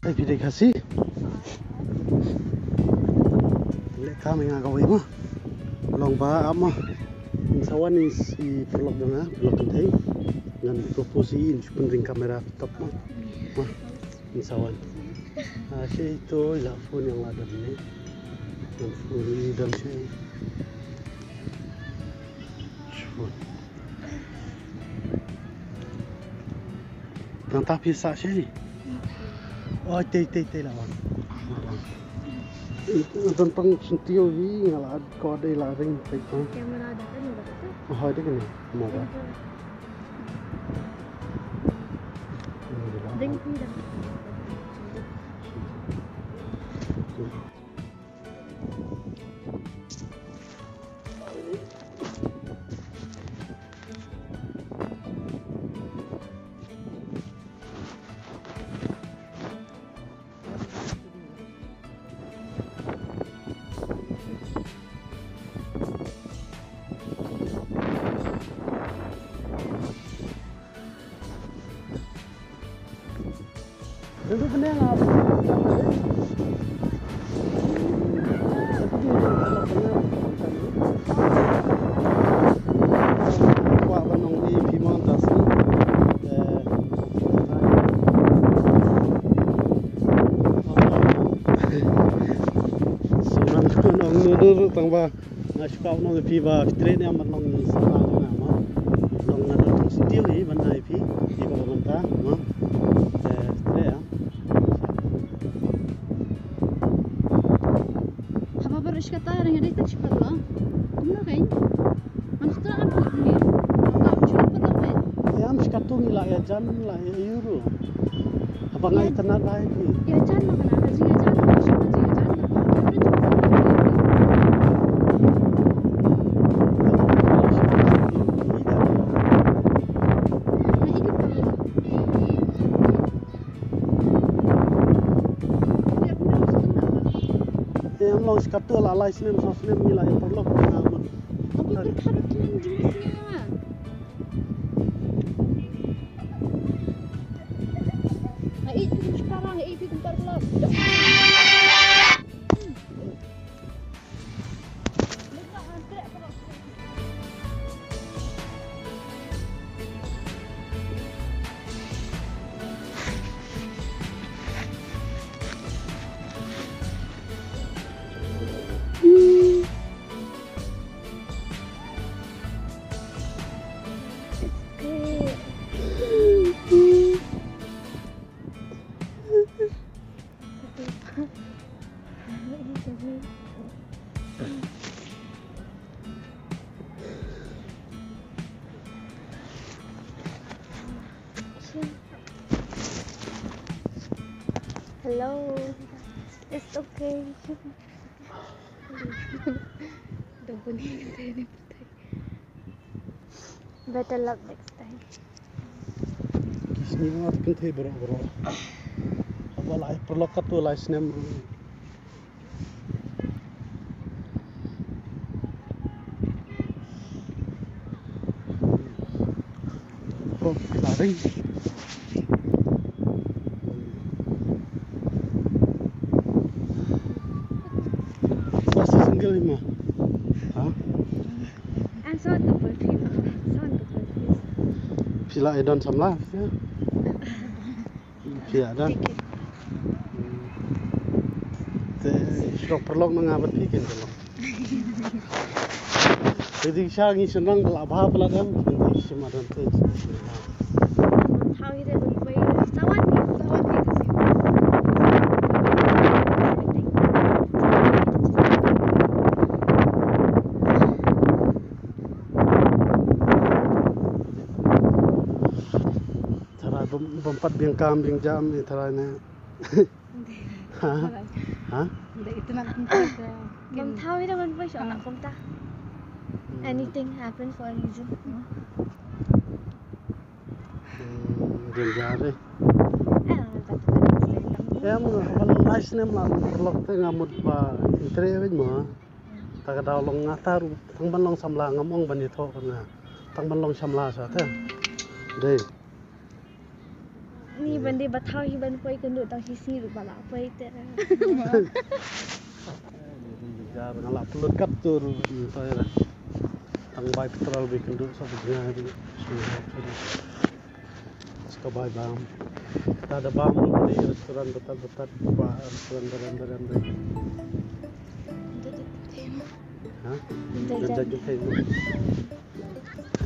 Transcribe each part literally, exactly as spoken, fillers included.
Phi dei Khasi. Leh kam ïa nga kawei ma. Long ba ap ma. Ngin sa wan i paralok jong nga, paralok Kynthei. Ngan propose i in shu pynring kamera top ma. Ma. Ngin sa wan. Ah, shi to i la phone ïa nga da ne. Ngan phone i da shi. Phone. Nangta phi sah shi. Oh, tei, tei, tei la wan. Don pang sentiw hi nga la ko dei la ring pek pang. Camera da kan ba tu. Oh, dei kan ni. Mo ba. Ding pi da. Tang ba nga shu kwah ban ong ïa phi ba phi treh ne em ban long samla jong nga mo. Long nga dang sdang hi ban ai phi, phi ba mynta mo. Te treh em. Haba baroh shi katta ngi dei tang shi paralok. Kumno kein? Ngan sdang ban put ni. Ka shu paralok kein. Em, shi katto ngi la ïajan, la ïa ïuru. Haba nga internet ba ïa phi. Ïajan ma kane, ka jingïajan, ka jingïajan. Em, long shi katto la lai snem, saw snem ngi la ïa paralok. Nga mut. Abi pyrkhat ba kin jingmut snem ma. Nga ïeit phi kum shipara, nga ïeit phi kum paralok. Hello. It's okay. Better luck next time. Ki sngi nga kynthei baroh baroh. Haba la ïa paralok katto lai snem. Oh, la ring. Sa single hi mo. Ha? Phi la ïa don samla, phi ïa don. Te shu paralok na nga bad phi kin paralok. Te dei sha ngi shynrang ba la bha ba la dang, kin dei shim advantage. Tharai bym, bym pat biang kam biang jam, eh, tharai ne. Ha? Ha? Bym thaw ïa da ban poi sha na kumta. Hmm. Anything happen for a reason. Hmm, danger eh. Eh, nga kata. Em, haba lai snem la paralok te nga mut ba interest mo. Ta ka daw long nga ta ruh tang ban long samla ngam ong ban ïathoh ka nga. Tang ban long samla sa te. Dei. Ni ban dei ba thaw hi ban poi kynduh tang hi sngi ruh ba la poi te. Jar nga la pynlut kat tu ruh, ntoi ra. Tang bai petrol bai kynduh sa ba jngai ruh. Ska bai bam. Ta da bam ruh ni restaurant batat batat ba restaurant baram baram dei. Ha? Jan jan thei mo.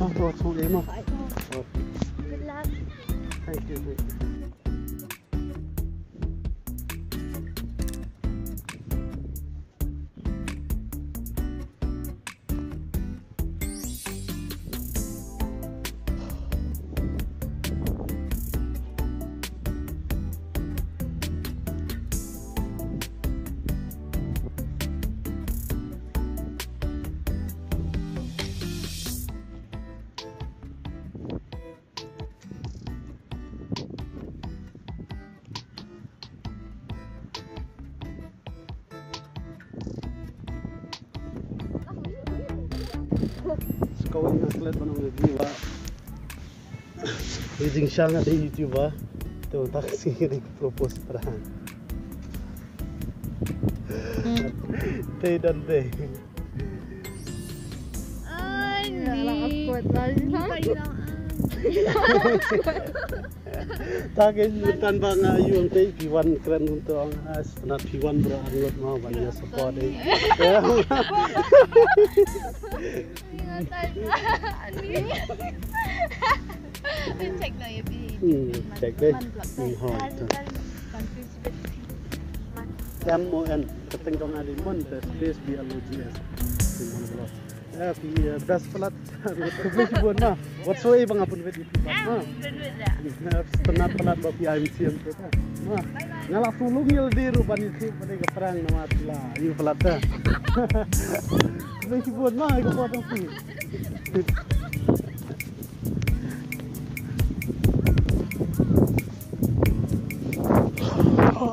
Oh, oh, sorry mo. Oh. Good luck. Thank you, thank you. Skou nga klet ban ong ïa phi ba. Ïa jingshisha nga dei YouTuber. To tak si ri propose pyrshang. Te don te. Ai, ni. Ni pa ïa. Ta ke yu tan ba nga yu ong te phi wan kren kum to ong, ah, sngewtynnat phi wan bro, arngut mo ban ïa support eh. Check no ïa phi. Hmm, check deh. Hmm, hoi. Kan phi sibit. M O N, kyrteng jong nga dei Mon, te space B L O G S. Mon Vlogs. Eh, phi, eh, best palat. Khublei shibun ma. Wat soi ba nga pynwit ïa phi pat ma. Pynwit ïa. Eh, sngewtynnat palat ba phi ai mynsiem te ta. Ma. Nga la sngewlung ïa lade ruh ban ïa phi ban ïa ka prank namar phi la ïa palat ta. Khublei shibun ma, ïa ka pynwit jong phi.